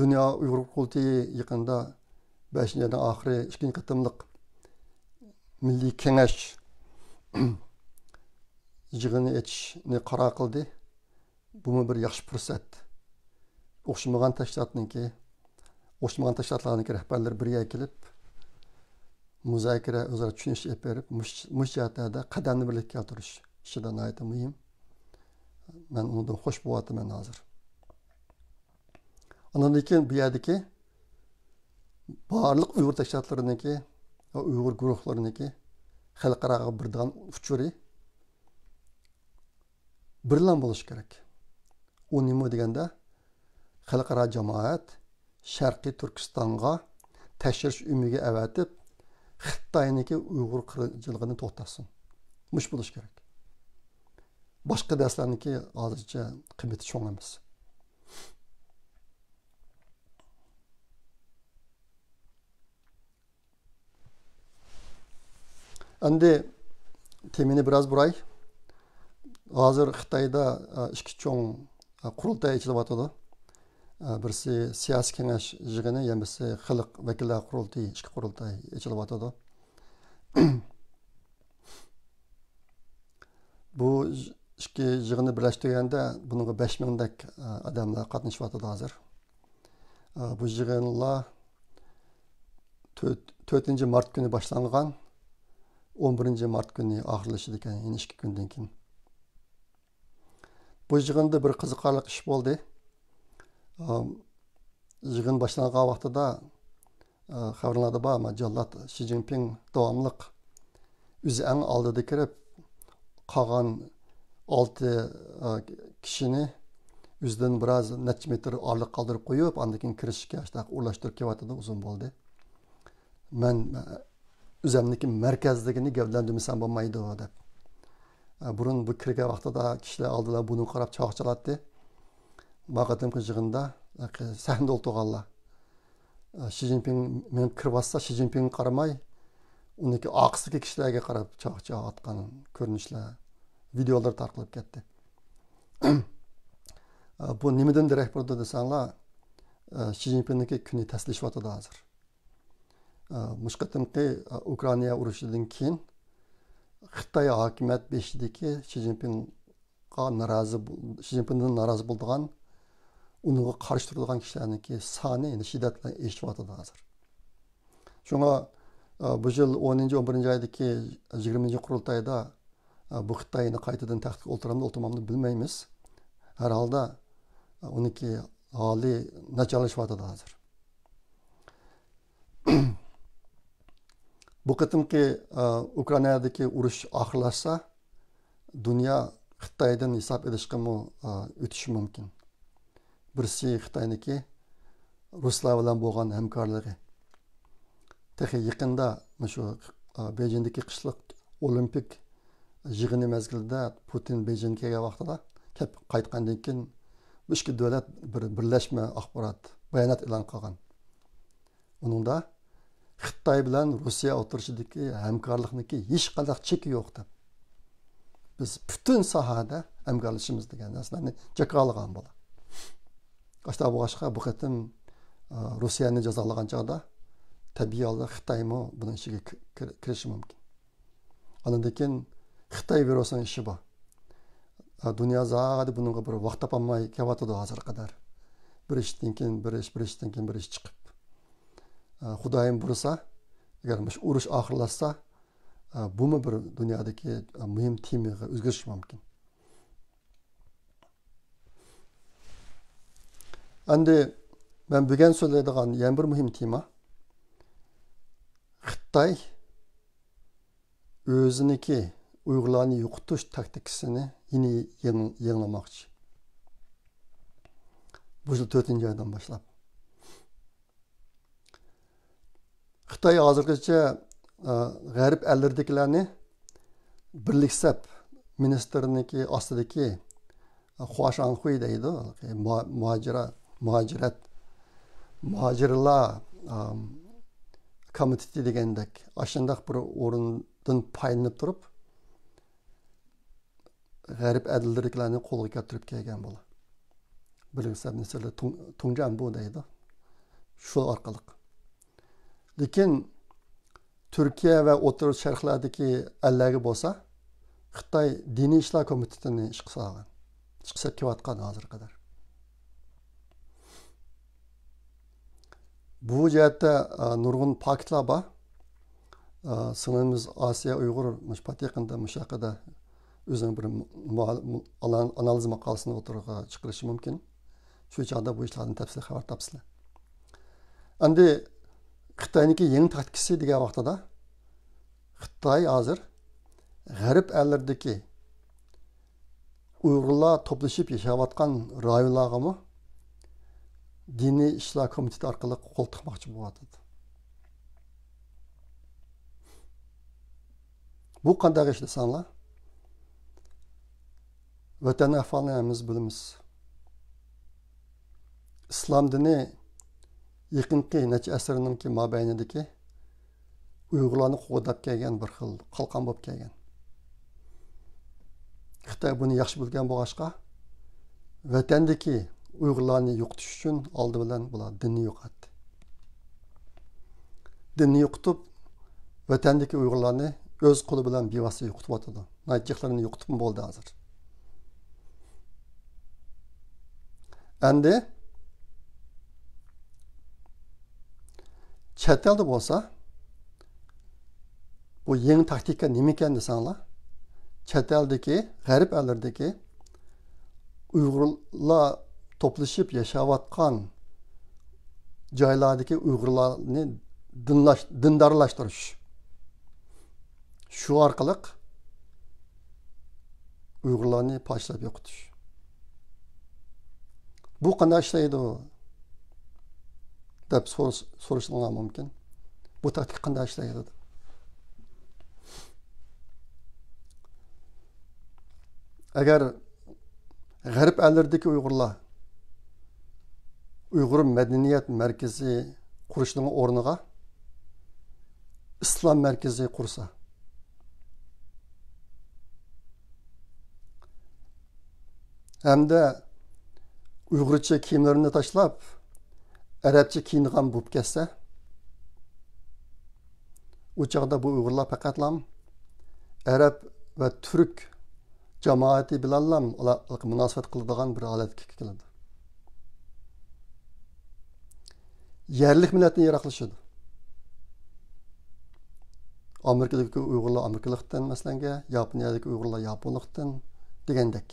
دۇنيا ئۇيغۇر قۇرۇلتىيى يېقىندا بەشىنچى ئاينىڭ ئاخىرى ئىككىنچى قېتىملىق مىللىي كېڭەش يىغىنى ئېچىشنى قارار قىلدى. بۇمۇ بىر ياخشى پۇرسەت. ئوخشىمىغان تەشكىلاتنىڭكى، ئوخشىمىغان تەشكىلاتلارنىڭكى رەھبەرلىرى بىر يەرگە كېلىپ، مۇزاكىرە، ئۆزئارا چۈشىنىش ئېلىپ بېرىپ، مۇش-، مۇشۇ جەھەتلەردە قەدەمنى بىرلىككە كەلتۈرۈش ئىشىدا ناھايىتى مۇھىم. مەن ئۇنىڭدىن خوش بولۇۋاتىمەن ھازىر. ئاندىن كېيىن بۇ يەردىكى بارلىق ئۇيغۇر تەشكىلاتلىرىنىڭكى ۋە ئۇيغۇر گۇرۇھلىرىنىڭكى خەلقئاراغا بېرىدىغان ئۇچۇرى بىرلا بولۇشى كېرەك. ئۇ نېمە دېگەندە، خەلقئارا جامائەت شەرقىي تۈركىستانغا تەكشۈرۈش ئۆمىكى ئەۋەتىپ، خىتاينىڭكى ئۇيغۇر قىرغىنچىلىقىنى توختاتسۇن. مۇشۇ بولۇشى كېرەك. باشقا دەرسلەرنىڭكى ھازىرچە قىممىتى چوڭ ئەمەس. ئەمدى تېمىنى بىراز بۇراي. ھازىر خىتايدا، ئە، ئىككى چوڭ، ئە، قۇرۇلتاي ئېچىلىۋاتىدۇ. ئە، بىرسى سىياسىي كېڭەش يىغىنى، يەنە بىرسى خەلق ۋەكىللەر قۇرۇلتىيى، ئىككى قۇرۇلتاي ئېچىلىۋاتىدۇ. بۇ ئىككى يىغىننى بىرلەشتۈرگەندە بۇنىڭغا بەش مىڭدەك، ئە، ئادەملەر قاتنىشىۋاتىدۇ ھازىر. ئە، بۇ يىغىنلار تۆت-، تۆتىنچى مارت كۈنى باشلانغان، ئون بىرىنچى مارت كۈنى ئاخىرلىشىدىكەن، يەنە ئىككى كۈندىن كېيىن. بۇ يىغىندا بىر قىزىقارلىق ئىش بولدى. ئە، يىغىن باشلانغان ۋاقتىدا، ئە، خەۋىرىڭلاردا بار، مانا جاللات شى جىنپىڭ داۋاملىق ئۆزى ئەڭ ئالدىدا كىرىپ، قالغان ئالتە، ئە، كىشىنى ئۆزىدىن بىراز نەچچە مېتىر ئارىلىق قالدۇرۇپ قويۇپ، ئاندىن كېيىن كىرىشكە شۇنداق ئورۇنلاشتۇرۇپ كېلىۋاتىدۇ، ئۇزۇن بولدى. مەن، ئە، ئۆزەمنىڭكى مەركەزلىكىنى گەۋدىلەندۈرمىسەم بولمايدۇ، دەپ. ئە، بۇرۇن بۇ كىرگەن ۋاقتىدا كىشىلەر ئالدىدا بۇنىڭغا قاراپ چاۋاك چالاتتى. ما قېتىمقى يىغىندا، ئە، سەھنىدە ئولتۇرغانلار، ئە، شى جىنپىڭ مېڭىپ كىرىۋاتسا، شى جىنپىڭغا قارىماي، ئۇنىڭكى ئارقىسىدىكى كىشىلەرگە قاراپ چاۋاك چاۋاق ئاتقان كۆرۈنۈشلەر، ۋىدېئولار تارقىلىپ كەتتى. ئە، بۇ نېمىدىن دېرەك بېرىدۇ دېسەڭلار، ئە، شى جىنپىڭنىڭكى كۈنى تەسلىشىۋاتىدۇ ھازىر. ئە، مۇشۇ قېتىمقى، ئە، ئۇكرائىنا ئۇرۇشىدىن كېيىن خىتاي ھاكىمىيەت بېشىدىكى شى جىنپىڭغا نارازى بول-، شى جىنپىڭدىن نارازى بولىدىغان، ئۇنىڭغا قارشى تۇرىدىغان كىشىلەرنىڭكى سانى يەنە شىددەت بىلەن ئېشىۋاتىدۇ ھازىر. شۇڭا، ئە، بۇ يىل ئونىنچى، ئون بىرىنچى ئايدىكى يىگىرمىنچى قۇرۇلتايدا، ئە، بۇ خىتاينى قايتىدىن تەختكە ئولتۇرامدۇ، ئولتۇرمامدۇ بىلمەيمىز. ھەر ھالدا، ئە، ئۇنىڭكى ھالى ناچارلىشىۋاتىدۇ ھازىر. بۇ قېتىمقى، ئە، ئۇكرائىنادىكى ئۇرۇش ئاخىرلاشسا، دۇنيا خىتايدىن ھېساب ئېلىشقىمۇ، ئە، ئۆتۈشى مۇمكىن. بىرسى خىتاينىڭكى رۇسلار بىلەن بولغان ھەمكارلىقى. تېخى يېقىندا مۇشۇ، ئە، بېيجىڭدىكى قىشلىق ئولىمپىك يىغىنى مەزگىلىدە پۇتىن بېيجىڭگە كەلگەن ۋاقتىدا، كەپ قايتقاندىن كېيىن بۇ ئىككى دۆلەت بىر بىرلەشمە ئاخبارات بايانات ئېلان قىلغان. ئۇنىڭدا خىتاي بىلەن رۇسىيە ئوتتۇرىسىدىكى ھەمكارلىقنىڭكى ھېچقانداق چېكى يوق دەپ، بىز پۈتۈن ساھەدە ھەمكارلىشىمىز دېگەن نەرسىلەرنى جاكارلىغان بولدى. ئاشۇنداق بولغاچقا، بۇ قېتىم، ئە، رۇسىيەنى جازالىغان چاغدا تەبىئىي ھالدا خىتايمۇ بۇنىڭ ئىچىگە كىر-، كىر-، كىرىشى مۇمكىن. ئاندىن كېيىن خىتاي ۋىرۇسىنىڭ ئىشى بار. ئە، دۇنيا زادى بۇنىڭغا بىر ۋاقىت تاپالماي كېلىۋاتىدۇ ھازىرغا قەدەر. بىر ئىشتىن كېيىن بىر ئىش، بىر ئىشتىن كېيىن بىر ئىش چىقىپ. ئە، خۇدايىم بۇيرۇسا، ئەگەر مۇشۇ ئۇرۇش ئاخىرلاشسا، ئە، بۇمۇ بىر دۇنيادىكى، ئە، مۇھىم تېمىغا ئۆزگىرىشى مۇمكىن. ئەمدى مەن بۈگۈن سۆزلەيدىغان يەنە بىر مۇھىم تېما. خىتاي ئۆزىنىڭكى ئۇيغۇرلارنى يوقىتىش تاكتىكىسىنى يەنە يېڭ-، يېڭىلىماقچى. بۇ يىل تۆتىنچى ئايدىن باشلاپ. خىتاي ھازىرغىچە، ئە، غەرب ئەللىرىدىكىلەرنى بىرلىك سەپ مىنىستىرىنىڭكى ئاستىدىكى، ئە، خۇاشاڭخۇي دەيدۇ، مۇ-، مۇھاجىرە-، مۇھاجىرەت، مۇھاجىرلار، ئام، كومىتېتى دېگەندەك، ئاشۇنداق بىر ئورۇندىن پايدىلىنىپ تۇرۇپ، غەرب ئەللىرىدىكىلەرنى قولغا كەلتۈرۈپ كەلگەن بۇلار. بىرلىك سەپ مىنىستىرلىرى تۇڭ-، تۇڭجيەنبۇ دەيدۇ. شۇ ئارقىلىق. لېكىن تۈركىيە ۋە ئوتتۇرا شەرقلەردىكى ئەللەرگە بولسا خىتاي دىنىي ئىشلار كومىتېتىنى ئىشقا سالغان. ئىشقا سېلىپ كېلىۋاتقان ھازىرغا قەدەر. بۇ جەھەتتە، ئە، نۇرغۇن پاكىتلار بار. ئە، سىڭلىمىز ئاسىيە ئۇيغۇر مۇشۇ پات يېقىندا مۇشۇ ھەققىدە ئۆزىنىڭ بىر مۇ-، مۇ-، ئانا-، ئانالىز ماقالىسىنى ئوتتۇرىغا چىقىرىشى مۇمكىن. شۇ چاغدا بۇ ئىشلاردىن تەپسىلىي خەۋەر تاپىسىلەر. ئەمدى خىتاينىڭكى يېڭى تاكتىكىسى دېگەن ۋاقتىدا، خىتاي ھازىر غەرب ئەللىرىدىكى ئۇيغۇرلار توپلىشىپ ياشاۋاتقان رايونلارغىمۇ دىنىي ئىشلار كومىتېتى ئارقىلىق قول تىقماقچى بولۇۋاتىدۇ. بۇ قانداق ئىش دېسەڭلار، ۋەتەن ئەھۋالىنى ھەممىمىز بىلىمىز. ئىسلام دىنى يېقىنقى نەچچە ئەسىرنىڭكى مابەينىدىكى ئۇيغۇرلارنى قوغداپ كەلگەن بىر خىل قالقان بولۇپ كەلگەن. خىتاي بۇنى ياخشى بىلگەن بولغاچقا، ۋەتەندىكى ئۇيغۇرلارنى يوقىتىش ئۈچۈن ئالدى بىلەن بۇلار دىننى يوقاتتى. دىننى يوقىتىپ، ۋەتەندىكى ئۇيغۇرلارنى ئۆز قولى بىلەن بىۋاسىتە يوقىتىۋاتىدۇ. ناھايىتى جىقلىرىنى يوقىتىپمۇ بولدى ھازىر. ئەمدى چەت ئەلدە بولسا، بۇ يېڭى تاكتىكا نېمىكەن دېسەڭلار، چەت ئەلدىكى، غەرب ئەللىرىدىكى ئۇيغۇرلار توپلىشىپ ياشاۋاتقان جايلاردىكى ئۇيغۇرلارنى دىنلاش-، دىندارلاشتۇرۇش. شۇ ئارقىلىق ئۇيغۇرلارنى پارچىلاپ يوقىتىش. بۇ قانداق ئىشلەيدۇ؟ دەپ سورىش-، سورىشىڭلار مۇمكىن. بۇ تاكتىكا قانداق ئىشلەيدۇ؟ ئەگەر غەرب ئەللىرىدىكى ئۇيغۇرلار ئۇيغۇر مەدەنىيەت مەركىزى قۇرۇشنىڭ ئورنىغا ئىسلام مەركىزى قۇرسا، ھەمدە ئۇيغۇرچە كىيىملىرىنى تاشلاپ، ئەرەبچە كىيىنىدىغان بولۇپ كەتسە، ئۇ چاغدا بۇ ئۇيغۇرلار پەقەتلام ئەرەب ۋە تۈرك جامائىتى بىلەنلا مۇناسىۋەت قىلىدىغان بىر ھالەتكە كېلىدۇ. يەرلىك مىللەتتىن يىراقلىشىدۇ. ئامېرىكىدىكى ئۇيغۇرلار ئامېرىكىلىقتىن، مەسىلەنگە، ياپونىيەدىكى ئۇيغۇرلار ياپونلۇقتىن دېگەندەك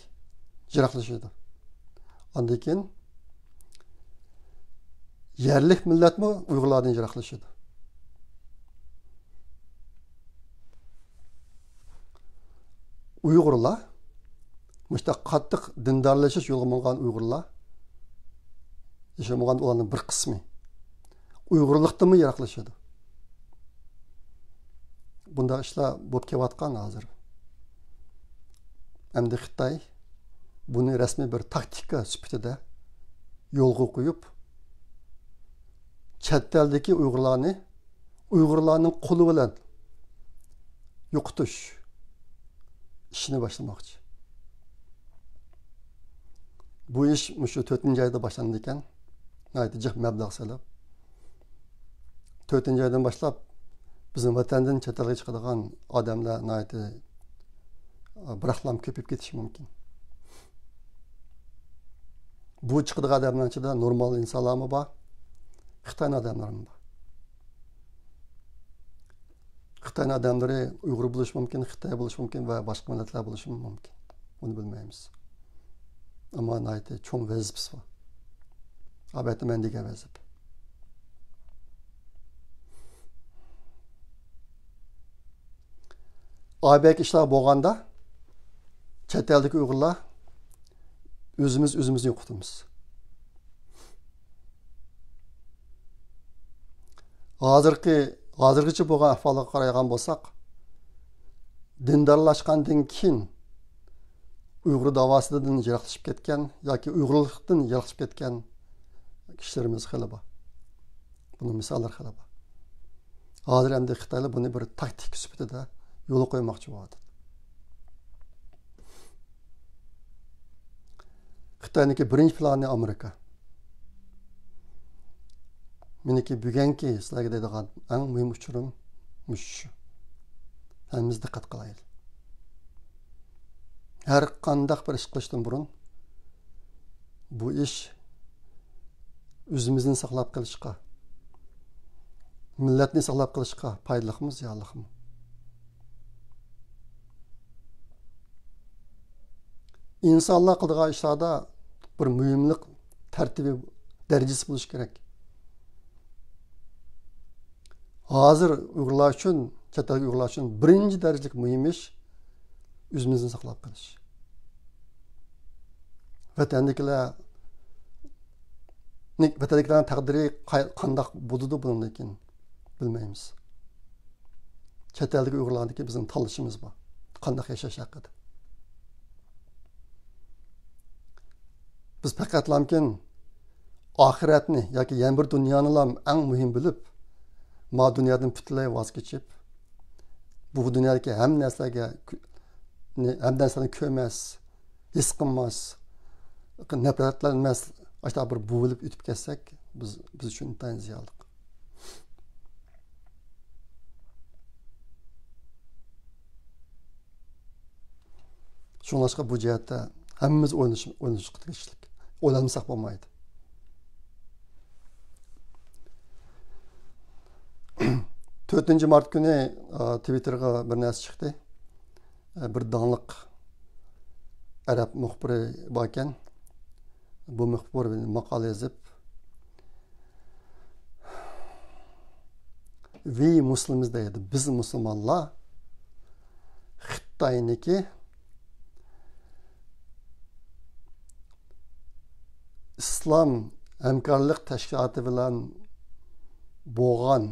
يىراقلىشىدۇ. ئاندىن كېيىن يەرلىك مىللەتمۇ ئۇيغۇرلاردىن يىراقلىشىدۇ. ئۇيغۇرلار، مۇشۇنداق قاتتىق دىندارلىشىش يولىغا ماڭغان ئۇيغۇرلار، ياشىمىغان ئۇلارنىڭ بىر قىسمى ئۇيغۇرلۇقتىنمۇ يىراقلىشىدۇ. بۇنداق ئىشلار بولۇپ كېلىۋاتقان ھازىر. ئەمدى خىتاي بۇنى رەسمىي بىر تاكتىكا سۈپىتىدە يولغا قويۇپ، چەت ئەلدىكى ئۇيغۇرلارنى ئۇيغۇرلارنىڭ قولى بىلەن يوقىتىش ئىشىنى باشلىماقچى. بۇ ئىش مۇشۇ تۆتىنچى ئايدا باشلاندىكەن. ناھايىتى جىق مەبلەغ سېلىپ، تۆتىنچى ئايدىن باشلاپ بىزنىڭ ۋەتەندىن چەت ئەلگە چىقىدىغان ئادەملەر ناھايىتى، ئە، بىراقلام كۆپىيىپ كېتىشى مۇمكىن. بۇ چىقىدىغان ئادەملەرنىڭ ئىچىدە نورمال ئىنسانلارمۇ بار، خىتاينىڭ ئادەملىرىمۇ بار. خىتاينىڭ ئادەملىرى ئۇيغۇر بولۇشى مۇمكىن، خىتاي بولۇشى مۇمكىن ۋە باشقا مىللەتلەر بولۇشى مۇمكىن. ئۇنى بىلمەيمىز. ئەمما ناھايىتى چوڭ ۋەزىپىسى بار. ئەلۋەتتە، مەن دېگەن ۋەزىپە. ئايبەك ئىشلار بولغاندا، چەت ئەلدىكى ئۇيغۇرلار ئۆزىمىز ئۆزىمىزنى يوقىتىمىز. ھازىرقى، ھازىرغىچە بولغان ئەھۋالغا قارايدىغان بولساق، دىندارلاشقاندىن كېيىن ئۇيغۇر داۋاسىدىن يىراقلىشىپ كەتكەن ياكى ئۇيغۇرلۇقتىن يىراقلىشىپ كەتكەن كىشىلىرىمىز خېلى بار. بۇنىڭ مىساللىرى خېلى بار. ھازىر ئەمدى خىتايلار بۇنى بىر تاكتىكا سۈپىتىدە يولغا قويماقچى بولۇۋاتىدۇ. خىتاينىڭكى بىرىنچى پىلانى ئامېرىكا. مېنىڭكى بۈگۈنكى سىلەرگە دەيدىغان ئەڭ مۇھىم ئۇچۇرۇم مۇشۇ. ھەممىمىز دىققەت قىلايلى. ھەر قانداق بىر ئىش قىلىشتىن بۇرۇن بۇ ئىش ئۆزىمىزنى ساقلاپ قېلىشقا، مىللەتنى ساقلاپ قېلىشقا پايدىلىقمۇ، زىيانلىقمۇ؟ ئىنسانلار قىلىدىغان ئىشلاردا بىر مۇھىملىق تەرتىپى، دەرىجىسى بولۇشى كېرەك. ھازىر ئۇيغۇرلار ئۈچۈن، چەت ئەلدىكى ئۇيغۇرلار ئۈچۈن بىرىنچى دەرىجىلىك مۇھىم ئىش ئۆزىمىزنى ساقلاپ قېلىش. ۋەتەندىكىلەر، ۋەتەندىكىلەرنىڭ تەقدىرى قاي-، قانداق بولىدۇ بۇنىڭدىن كېيىن بىلمەيمىز. چەت ئەلدىكى ئۇيغۇرلاردىكى بىزنىڭ تاللىشىمىز بار. قانداق ياشاش ھەققىدە. بىز پەقەتلامكىن ئاخىرەتنى ياكى يەنە بىر دۇنيانىلا ئەڭ مۇھىم بىلىپ، ما دۇنيادىن پۈتۈنلەي ۋاز كېچىپ، بۇ دۇنيادىكى ھەممە نەرسىلەرگە، ھەممە نەرسىلەرنى كۆرمەس، ھېس قىلماس، نەپرەتلەنمەس، ئاشۇنداق بىر بوۋىلىپ ئۆتۈپ كەتسەك، بىز، بىز ئۈچۈن ئىنتايىن زىيانلىق. شۇڭلاشقا بۇ جەھەتتە ھەممىمىز ئويلىنىش، ئويلىنىشقا تېگىشلىك. ئويلانمىساق بولمايدۇ. تۆتىنچى مارت كۈنى، ئا، تىۋىتتېرغا بىر نەرسە چىقتى. ئا، بىر داڭلىق ئەرەب مۇخبىرى باركەن. بۇ مۇخبىر ماقالە يېزىپ، «We Muslims» دەيدۇ، بىز مۇسۇلمانلار خىتاينىڭكى ئىسلام ھەمكارلىق تەشكىلاتى بىلەن بولغان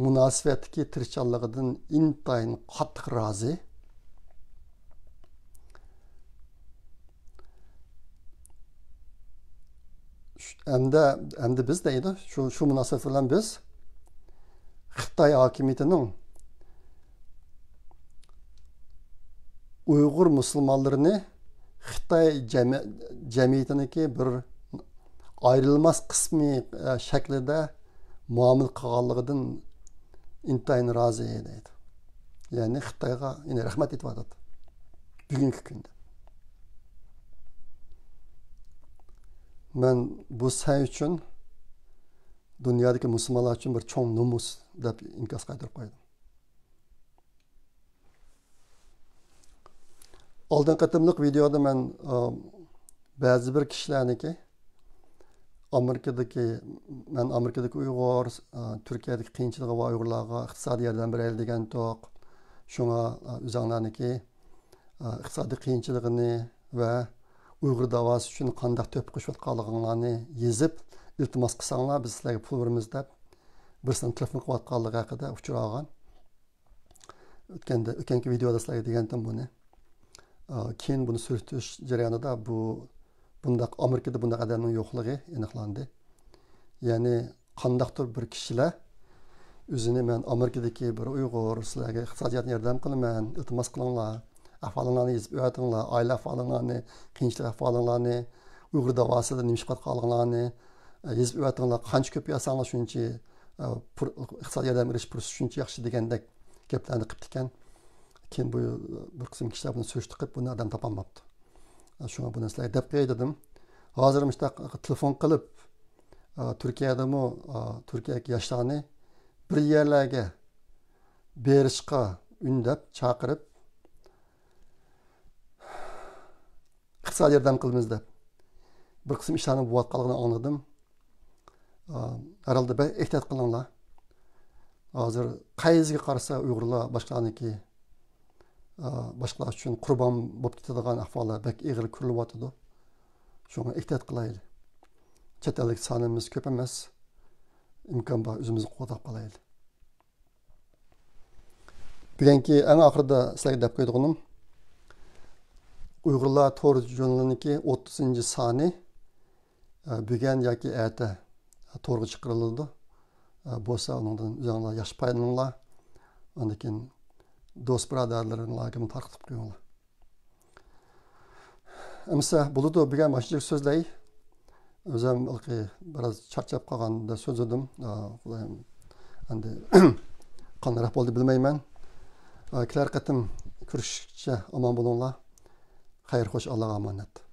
مۇناسىۋەتتىكى تىرىشچانلىقىدىن ئىنتايىن قاتتىق رازى. ئەمدى، ئەمدى بىز دەيدۇ، شۇ، شۇ مۇناسىۋەت بىلەن بىز خىتاي ھاكىمىيىتىنىڭ ئۇيغۇر مۇسۇلمانلىرىنى خىتاي جەمئىيىتىنىڭكى بىر ئايرىلماس قىسمى، ئە، شەكلىدە مۇئامىلە قىلغانلىقىدىن ئىنتايىن رازى دەيدۇ. يەنى خىتايغا يەنە رەھمەت ئېيتىۋاتىدۇ بۈگۈنكى كۈندە. مەن بۇ سەن ئۈچۈن دۇنيادىكى مۇسۇلمانلار ئۈچۈن بىر چوڭ نومۇس دەپ ئىنكاس قايتۇرۇپ قويدۇم. ئالدىنقى قېتىملىق ۋىدېيودا مەن، ئا، بەزى بىر كىشىلەرنىكى ئامېرىكىدىكى، مەن ئامېرىكىدىكى ئۇيغۇر، ئا، تۈركىيەدىكى قىيىنچىلىقى بار ئۇيغۇرلارغا ئىقتىسادىي ياردەم بېرەيلى دېگەنتۇق. شۇڭا، ئا، ئۆزۈڭلارنىكى، ئا، ئىقتىسادىي قىيىنچىلىقىنى ۋە ئۇيغۇر داۋاسى ئۈچۈن قانداق تۆھپە قوشۇۋاتقانلىقىڭلارنى يېزىپ، ئىلتىماس قىلساڭلار، بىز سىلەرگە پۇل بېرىمىز دەپ بىرسىنىڭ تېلېفون قىلىۋاتقانلىقى ھەققىدە ئۇچۇر ئالغان. ئۆتكەندە، ئۆتكەنكى ۋىدېيودا سىلەرگە دېگەنتىم بۇنى. ئا، كېيىن بۇنى سۈرۈشتۈرۈش جەريانىدا بۇ، بۇنداق، ئامېرىكىدا بۇنداق ئادەمنىڭ يوقلۇقى ئېنىقلاندى. يەنى قانداقتۇر بىر كىشىلەر ئۆزىنى، مەن ئامېرىكىدىكى بىر ئۇيغۇر، سىلەرگە ئىقتىسادىي ياردەم قىلىمەن، ئىلتىماس قىلىڭلار، ئەھۋالىڭلارنى يېزىپ ئۆتۈڭلار، ئائىلە ئەھۋالىڭلارنى، قىيىنچىلىق ئەھۋالىڭلارنى، ئۇيغۇر داۋاسىدا نېمە ئىش قىلىۋاتقانلىقىڭلارنى، ئە، يېزىپ ئۆتۈڭلار، قانچە كۆپ يازساڭلار شۇنچە، ئە، پۇر-، ئىقتىسادىي ياردەم ئېلىش پۇرسىتى شۇنچە ياخشى دېگەندەك گەپلەرنى قىپتىكەن. كېيىن بۇ بىر قىسىم كىشىلەر بۇنى سۈرۈشتە قىلىپ، بۇنى ئادەم تاپالماپتۇ. ئە، شۇڭا بۇنى سىلەرگە دەپ قوياي دېدىم. ھازىر مۇشۇنداق تېلېفون قىلىپ، ئە، تۈركىيەدىمۇ، ئە، تۈركىيەدىكى ياشلارنى بىر يەرلەرگە بېرىشقا ئۈندەپ، چاقىرىپ، ئىقتىسادىي ياردەم قىلىمىز دەپ بىر قىسىم ئىشلارنىڭ بولۇۋاتقانلىقىنى ئاڭلىدىم. ئا، ھەر ھالدا بەك ئېھتىيات قىلىڭلار. ھازىر قەيسىگە قارىسا ئۇيغۇرلار باشقىلارنىڭكى، ئا، باشقىلار ئۈچۈن قۇربان بولۇپ كېتىدىغان ئەھۋاللار بەك ئېغىر كۆرۈلۈۋاتىدۇ. شۇڭا ئېھتىيات قىلايلى. چەت ئەلدىكى سانىمىز كۆپ ئەمەس. ئىمكان بار ئۆزىمىزنى قوغداپ قالايلى. بۈگۈنكى ئەڭ ئاخىرىدا سىلەرگە دەپ قويىدىغىنىم، ئۇيغۇرلار تور ژۇرنىلىنىڭكى ئوتتۇزىنچى سانى، ئە، بۈگۈن ياكى ئەتە تورغا چىقىرىلىدۇ. ئە، بولسا ئۇنىڭدىن ئۆزۈڭلار ياخشى پايدىلىنىڭلار. ئاندىن كېيىن دوست بۇرادەرلىرىڭلارغىمۇ تارقىتىپ قويۇڭلار. ئەمىسە بولىدۇ، بۈگۈن ماشۇنچىلىك سۆزلەي. ئۆزۈم ھېلىقى بىراز چارچاپ قالغاندا سۆزلىدىم. ئا، ئەمدى قانداق بولدى بىلمەيمەن. ئا، كېلەر قېتىم كۆرۈشكىچە ئامان بولۇڭلار. خەير خوش، ئاللاغا ئامانەت.